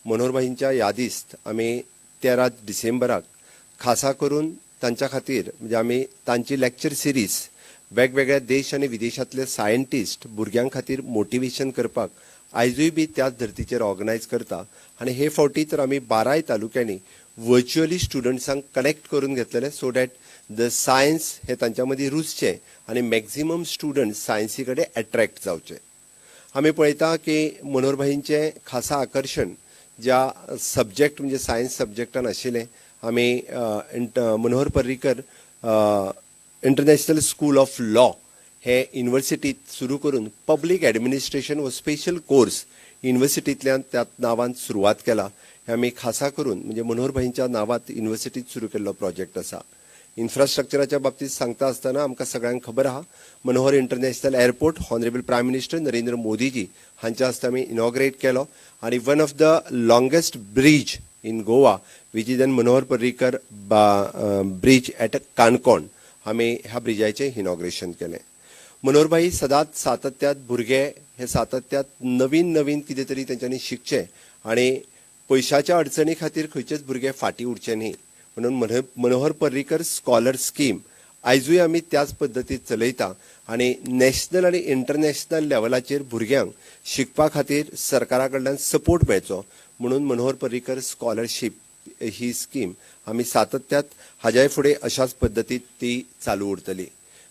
मनोहरभाईंच्या यादीस्त आमी 13 डिसेंबराक खासा करून तांच्या खातीर म्हणजे आमी तांची लेक्चर सिरीज वेगवेगळ्या देश आनी विदेशांतले सायंटिस्ट भुरग्यां खातीर मोटिवेशन करपाक आयजूय बी त्याच धर्तीचेर ऑर्गनायज करता. आनी हे फावटी तर आमी बाराय तालुक्यांनी वर्च्युअली स्टुडंट्सांक कनेक्ट करून घेतलेले, सो that the science हे तांच्या मदीं रुजचें आनी मॅक्झिमम स्टुडंट्स सायन्सी कडेन एट्रॅक्ट जावचे. आमी पळयता की मनोहरभाईंचें खासा आकर्शण ज्या सब्जेक्ट म्हणजे सायन्स सब्जेक्टान आशिल्लें, आमी Manohar Parrikar international school of law हे युनिवर्सिटीत सुरू करून पब्लीक ॲडमिनिस्ट्रेशन हो स्पेशल कोर्स युनिवर्सिटींतल्यान त्या नांवान सुरवात केला. हे आमी खासा करून म्हणजे मनोहरभाईंच्या नांवात युनिवर्सिटीत सुरू केल्लो प्रोजेक्ट आसा. इन्फ्रास्ट्रक्चराच्या बाबतीत सांगता आसतना आमकां सगळ्यांक खबर आहा, Manohar international airport honourable prime minister Narendra Modiji हांच्या हस्ते आमी इनॉग्रेट केलो आनी one of the longest bridge in Goa, which is an Manohar Parrikar Bridge at Canacona, आमी ह्या ब्रिजाचें इनॉग्रेशन केलें. मनोहरभाई सदांच सातत्यात भुरगे हे सातत्यात नवीन नवीन कितें तरी तेंच्यांनी शिकचें आनी पयशाच्या अडचणी खातीर खंयचेच भुरगे फाटीं उरचे न्ही म्हणून मनोहर पर्रीकर स्कॉलर स्कीम आयजूय आमी त्याच पद्दतीत चलयता आनी नॅशनल आनी इंटरनॅशनल लेवलाचेर भुरग्यांक शिकपा खातीर सरकारा कडल्यान सपोर्ट मेळचो म्हणून मनोहर पर्रीकर स्कॉलरशीप ही स्कीम आमी सातत्यात हाज्याय फुडें अशाच पद्दतीत ती चालू उरतली.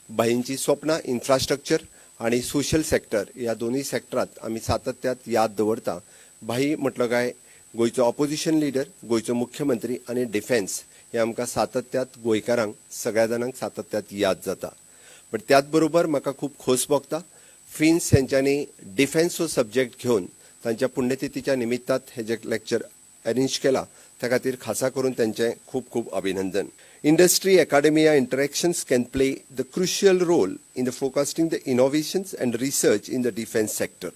भाईंची स्वप्नां इन्फ्रास्ट्रक्चर आणि सोशल सेक्टर ह्या दोनूय सेक्टरात आमी सातत्यात याद दवरता. भाई म्हटलो काय गोंयचो ऑपोजिशन लिडर, गोंयचो मुख्यमंत्री आनी डिफेन्स हे आमकां सातत्यात गोंयकारांक सगळ्या जाणांक सातत्यात याद जाता. बट त्याच बरोबर म्हाका खूब खोस भोगता, फिन्स हेंच्यांनी डिफेन्स हो सब्जेक्ट घेवन तांच्या पुण्यतिथीच्या निमित्तात हे जे लेक्चर अरेंज केला, त्या खातीर खासा करून त्यांचें खूब खूब अभिनंदन. Industry academia interactions can play the crucial role in the focusing the innovations and research in the defence sector.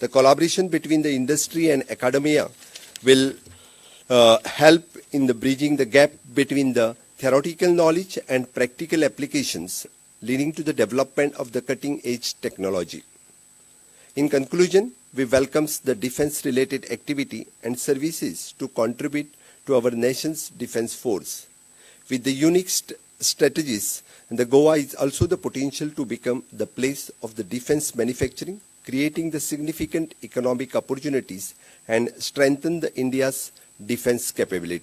The collaboration between the industry and academia will help in the bridging the gap between the theoretical knowledge and practical applications, leading to the development of the cutting edge technology. In conclusion, we welcome the defense related activity and services to contribute to our nation's defense force. With the unique strategies, the Goa is also the potential to become the place of the defense manufacturing, creating the significant economic opportunities and strengthen the India's defense capability.